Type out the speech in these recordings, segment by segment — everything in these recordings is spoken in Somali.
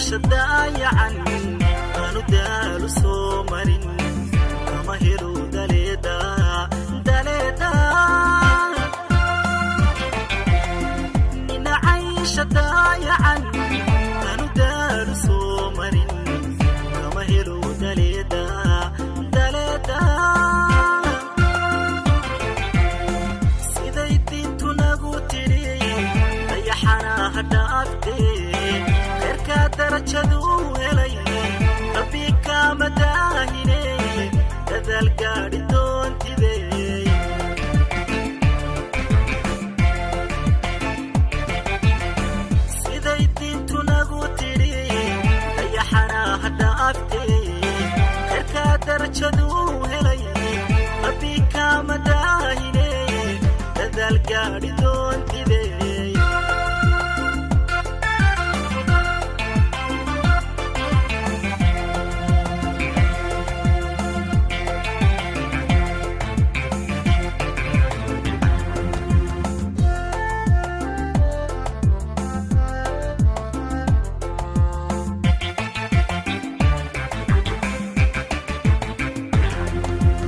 Caysha daayacan aanu daalu soo marin kama helo daleeda daleeda. Nina caysha daayacan aanu daalu soo marin kama helo daleeda daleeda. Siday diintu nagu tidhi, dayaxana ha dhaaftee, kheyrkaa darajaduu helay Rabbi kaama daahine, dadaal gaadhi doontide. Siday diintu nagu tidhi, dayaxana ha dhaaftee, kheyrkaa darajaduu helay Rabbi kaama daahine, dadaal gaadhi doontide.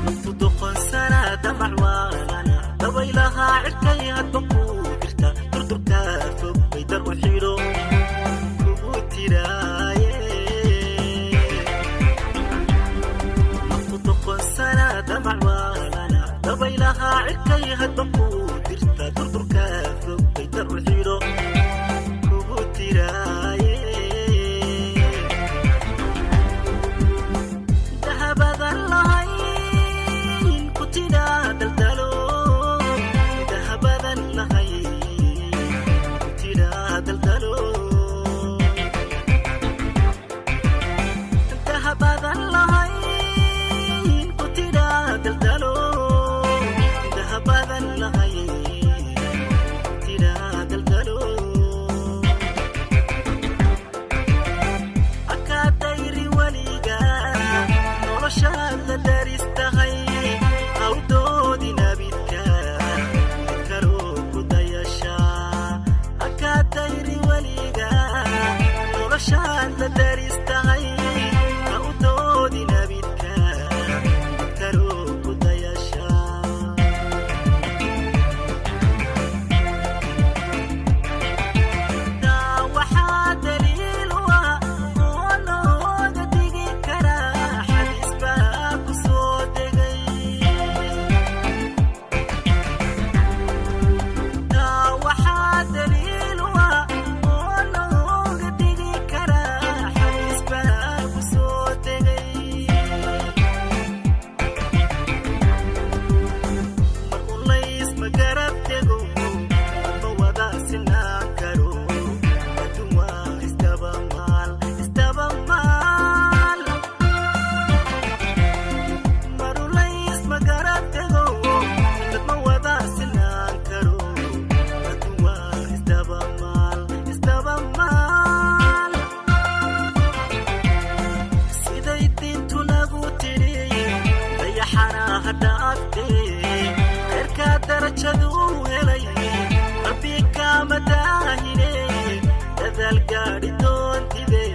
Naftu doqonsana damac waalana, dabaylahaa cirkay hadba kuu dirta, durdurkaa fog bay dar u xidho kugu tiraaye. Naftu doqonsana damac waalana, dabaylahaa cirkay hadba kuu dirta, durdurkaa fog bay dar u xidho kugu tiraaye. Dahabadan lahayn ku tidhaa daldalo, dahabadan lahayn ku tidhaa daldalo, dahabadan lahayn ku tidhaa daldalo, dahabadan lahayn ku tidhaa daldalo. Akaadayri weliga noloshaad la daris tahay, hawdoodi nabidka mid kaloo ku dayasha. Akaadayri weliga noloshaad la daris tahay, hawdoodi nabidka mid kaloo ku dayasha. Taa waxaa daliil u ah oo looga digi karaa, xadiis baa ku soo degay. Taa waxaa daliil u ah oo looga digi karaa, xadiis baa ku soo degay. Mar ulays ma garab tego, ma wada sinaan karo, adduun waa isdabamaal isdabamaal. Mar ulays ma garab tego, dad ma wada sinaan karo, adduun waa isdabamaal isdabamaal. Siday diintu nagu tidhi, dayaxana ha dhaaftee, kheyrkaa darajaduu helay Rabbi kaama daahine, dadaal gaadhi doontide.